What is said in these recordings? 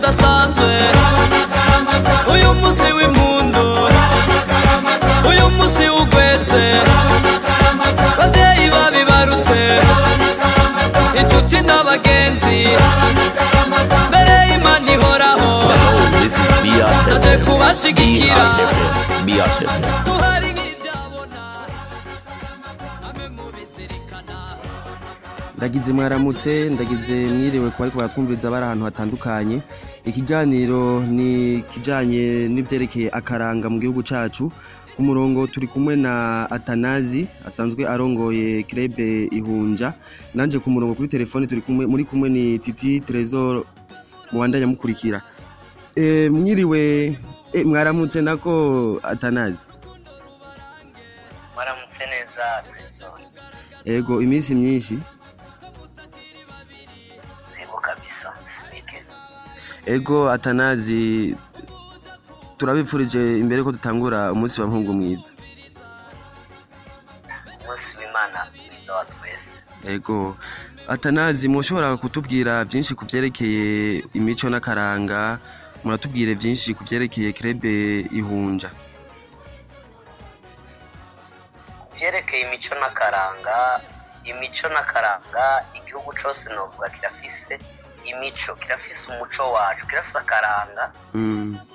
Udasanzwe, uyu munsi w'impundu, uyu munsi w'ugweze, babyeyi babibarutse, inshuti n'abagenzi, mbere y'Imana ihoraho. Hello, this is BRTV. Taje kubashigikira. BRTV. BRTV. Tuhari nk'ibyabona amwe mubizirikana. Ndagize mwaramutse, ndagize mwiriwe ku bariko baratwumviriza bari ahantu hatandukanye. Ikiganiro ni kijanye n'ivyerekeye akaranga mu gihugu cacu. Ku murongo turi kumwe na Atanazi asanzwe arongoye club Ihunja. Nanje ku murongo kuri telefone turi kumwe, muri kumwe ni Titi Trésor, muwandanya mukurikira. Mwiriwe, mwaramutse nako Atanazi. Mwaramutse neza, Trésor. Ego, iminsi myinshi. Yego kabisa, sibike. Ego Atanazi, turabipfurije imbere ko dutangura umunsi wa Mpungu mwiza. Umunsi w'Imana mwiza wa twese. Ego Atanazi, mushobora kutubwira byinshi ku byerekeye imico n'akaranga, muratubwire byinshi ku byerekeye club Ihunja. Ku byerekeye imico n'akaranga, imico n'akaranga, igihugu cose novuga kirafise imico, kirafise umuco wacu, kirafise akaranga.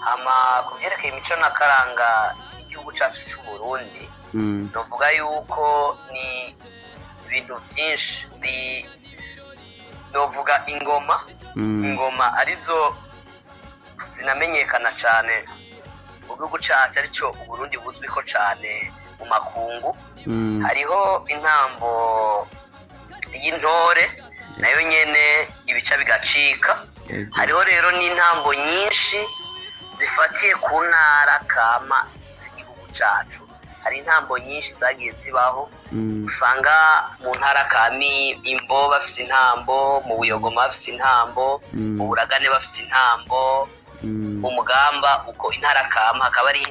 Hama ku byerekeye imico n'akaranga igihugu cacu c'u Burundi, novuga yuko ni ibintu byinshi, ni novuga ingoma. Ingoma arizo zinamenyekana cane mu gihugu cacu, arico Uburundi buzwiko cane mu makungu. Hariho intambo y'intore, nayo nyene ibica bigacika. Hariho rero n'intambo nyinshi zifatiye ku ntara kama z'igihugu cacu. Hari intambo nyinshi zagiye zibaho, usanga mu ntara kami Imbo bafise intambo, mu Buyogoma bafise intambo, mu Buragane bafise intambo, mu Mugamba uko. Intara kama hakaba ari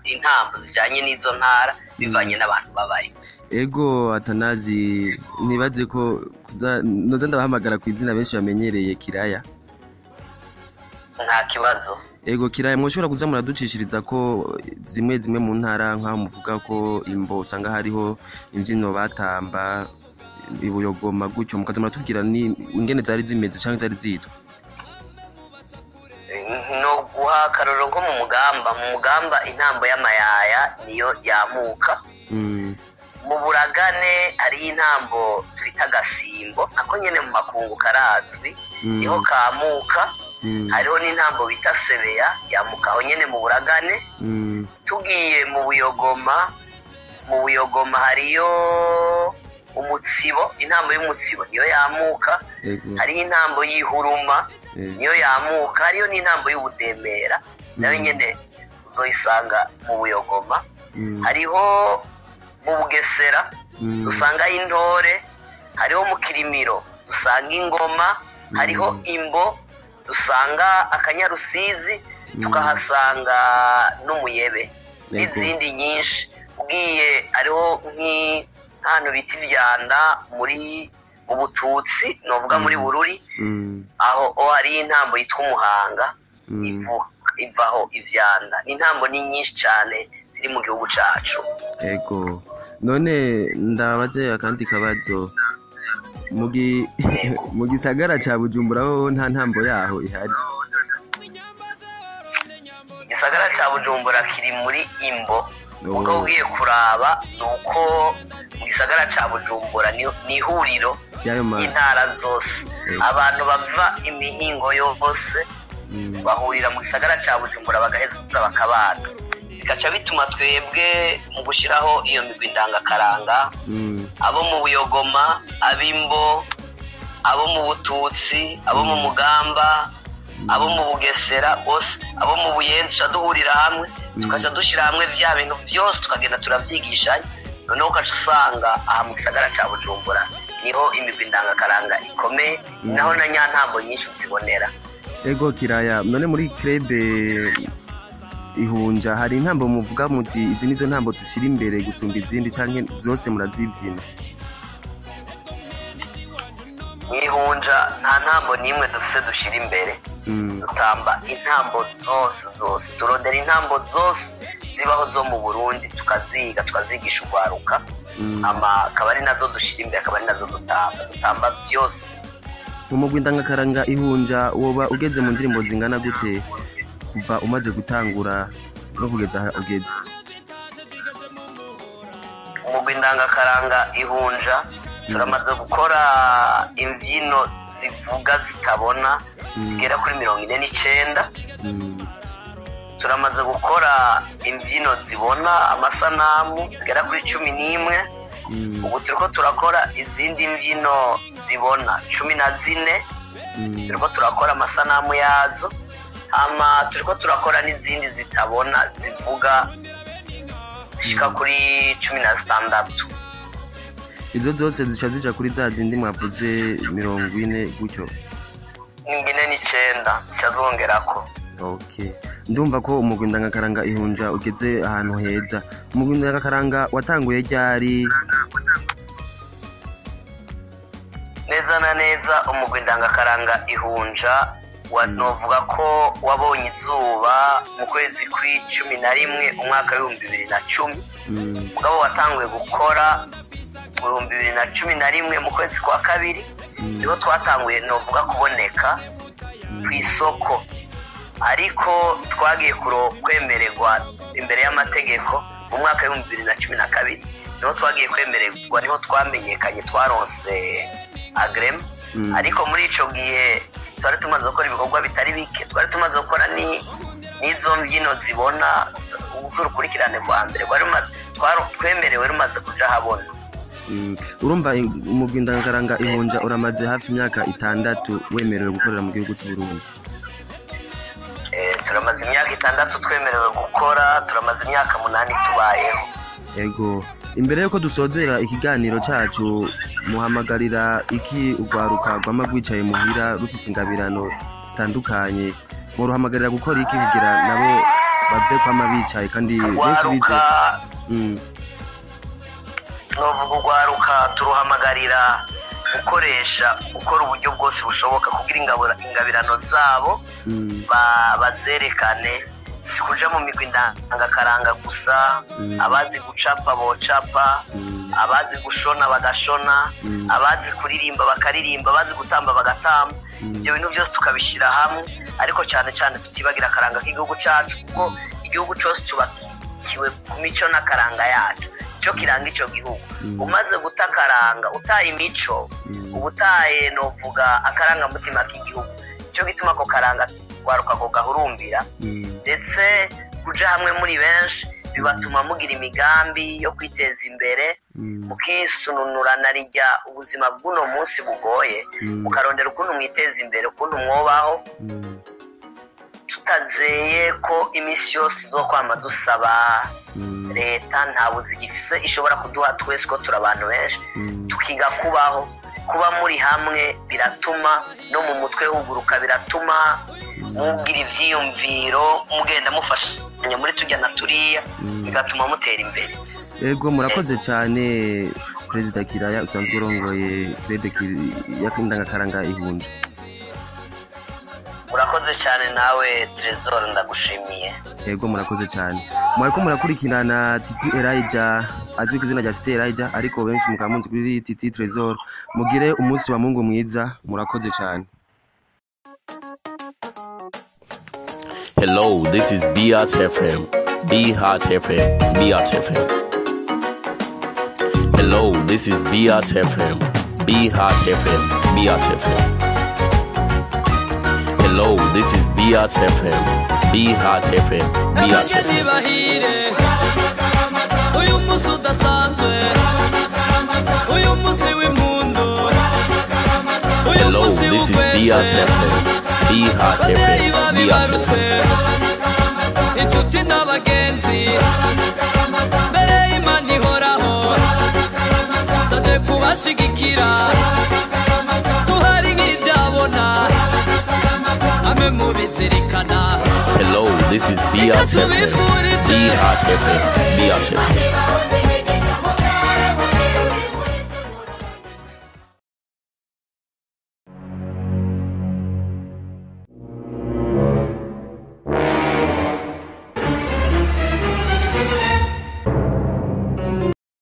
intambo zijanye n'izo ntara bivanye n'abantu babaye. Ego Atanazi, ntibaze ko noza ndabahamagara ku izina benshi bamenyereye, Kiraya. Nta kibazo. Ego Kiraya, mwoshobora kuza muraducishiriza ko zimwe zimwe mu ntara, nk'aho muvuga ko Imbo usanga hariho imbyino batamba, Ibuyogoma gutyo, mukaza muratubwira ni ingene zari zimeze canke zari zitwa. No guha akarorero nko mu Mugamba, mu Mugamba intambo y'amayaya niyo yamuka. Mu Buragane hariho intambo twita agasimbo, nako nyene mu makungu karazwi, niho kamuka. Hariho n'intambo bita sebeya, yamuka aho nyene mu Buragane. Tugiye mu Buyogoma, mu Buyogoma hariyo umutsibo, intambo y'umutsibo niyo yamuka. Hariho intambo y'ihuruma, niyo yamuka. Hariyo n'intambo y'ubudemera, nayo nyene uzoyisanga mu Buyogoma. Hariho mu Bugesera dusangayo intore, hariho mu Kirimiro dusanga ingoma, hariho Imbo dusanga akanyarusizi, tukahasanga n'umuyebe n'izindi nyinshi. Ugiye hariho nk'ahantu bita Ivyanda muri Ubututsi, novuga muri Bururi, aho hariyo intambo yitwa umuhanga, ivaho Ivyanda. Intambo ni nyinshi cane ziri mu gihugu cacu. Ego, none ndabaze akandi kabazo: mu gisagara ca Bujumbura ho nta ntambo yaho ihari? Igisagara ca Bujumbura kiri muri Imbo. Ubwo ugiye kuraba ni uko mu gisagara ca Bujumbura ni ihuriro ry'ayo ma y'intara zose. Abantu bava imihingo yose bahurira mu gisagara ca Bujumbura, bagaheza bakabana, bigaca bituma twebwe mu gushyiraho iyo migwi ndangakaranga, abo mu Buyogoma, ab'Imbo, abo mu Bututsi, abo mu Mugamba, abo mu Bugesera bose, abo mu Buyenzi, tuca duhurira hamwe, tukaca dushyira hamwe vya bintu byose, tukagenda turavyigishanya. Noneho ukaca usanga aha mu gisagara ca Bujumbura niho imigwi ndangakaranga ikomeye, naho na nyantambo nyinshi uzibonera. Ego Kiraya, none muri club Ihunja hari intambo muvuga muti izi nizo ntambo dushyira imbere gusumba izindi, canke zose murazibyina? Mwihunja nta ntambo n'imwe dufise dushyira imbere. Dutamba intambo zose zose, turondera intambo zose zibaho zo mu Burundi, tukaziga, tukazigisha urwaruka, ama akaba ari nazo dushira imbere, akaba ari nazo dutamba byose. Umugwi ndangakaranga Ihunja woba ugeze mu ndirimbo zingana gute kuva umaze gutangura no kugeza aha ugeze? Umugwi ndangakaranga Ihunja turamaze gukora imbyino zivuga zitabona zigera kuri 49. Turamaze gukora imbyino zibona amasanamu zigera kuri 11. Ubu turiko turakora izindi mbyino zibona 14. Turiko turakora amasanamu yazo, hama turiko turakora n'izindi zitabona zivuga zishika kuri 16. Izo zose zica zija kuri za zindi mwavuze 40 gutyo? 49 zica zongerako. Okay. Ndumva ko umugwi ndangakaranga Ihunja ugeze ahantu heza. Umugwi ndangakaranga watanguye ryari? Neza na neza umugwi ndangakaranga Ihunja novuga ko wabonye izuba mu kwezi kw'11 umwaka w'2010. Mugabo watanguye gukora mu 2011 mu kwezi kwa 2, niho twatanguye novuga kuboneka ku isoko, ariko twagiye kwemererwa imbere y'amategeko mu mwaka w'2012, niho twagiye kwemererwa, niho twamenyekanye, twaronse agrema. Ariko muri ico gihe twari tumaze gukora ibikorwa bitari bike, twari tumaze gukora n'izo mbyino zibona z'urukurikirane rwa mbere, twemerewe rumaze kuja habona. Urumva umugwi ndangakaranga Ihunja uramaze hafi imyaka 6 wemerewe gukorera mu gihugu c'u Burundi. Turamaze imyaka 6 twemerewe gukora, turamaze imyaka 8 tubayeho. Ego, imbere yuko dusozera ikiganiro cacu, muhamagarira iki urwaruka rwama rwicaye muhira rufise ingabirano zitandukanye? Muruhamagarira gukora iki kugira nabo bave kwama bicaye kandi benshi bize? Novuga urwaruka turuhamagarira gukoresha, gukora uburyo bwose bushoboka kugira ingabirano zabo bazerekane, si kuja mu migwi ndangakaranga gusa. Abazi gucapa bocapa, abazi gushona bagashona, abazi kuririmba bakaririmba, abazi gutamba bagatamba. Ibyo bintu byose tukabishira hamwe, ariko cyane cyane tutibagira akaranga k'igihugu cacu, kuko igihugu cose cubakiwe ku mico n'akaranga yacu, ico kiranga ico gihugu. Umaze guta akaranga, utaye imico, ubutaye novuga akarangamutima k'igihugu. Ico gituma ako karanga kwaruka ko gahurumbira, ndetse kuja hamwe muri benshi bibatuma mugira imigambi yo kwiteza imbere, mukisununurana rijya ubuzima bw'uno munsi bugoye, mukarondera ukuntu mwiteza imbere, ukuntu mwobaho, tutazeye ko iminsi yose tuzokwama dusaba leta. Nta buzi gifise ishobora kuduha twese ko turi abantu benshi, tukiga kubaho. Kuba muri hamwe biratuma no mu mutwe huguruka, biratuma mugira ivyiyumviro, mugenda mufashanya muri tujya na turiya, bigatuma mutera imbere. Ego, murakoze cyane Perezida Kiraya usanzwe urongoye club y'indangakaranga Ihunja. Murakoze cyane nawe Tresor, ndagushimiye. Ego, murakoze cyane. Mwariko murakurikirana Titi Elijah azwi ku izina rya Titi Elijah, ariko benshi mukaba muzi kuri Titi Tresor. Mugire umunsi wa Mungu mwiza, murakoze cyane. Hello, this is BRT FM, BRT FM, BRT FM. Hello, this is BRT FM, BRT FM, BRT FM. Hello, this is BRT FM, BRT FM, BRT N'abageni FM. bahire uyu munsi udasanzwe, uyu munsi w'impundu, uyu Hello, munsi this is BRT w'ukwezi, FM, BRT ababyeyi FM, BRT babibarutse, FM. inshuti n'abagenzi, mbere y'Imana ihoraho, twaje kubashigikira, tuhari nk'ibyabona, amwe mubizirikana. Hello, this is BRT FM, BRT FM, BRT FM.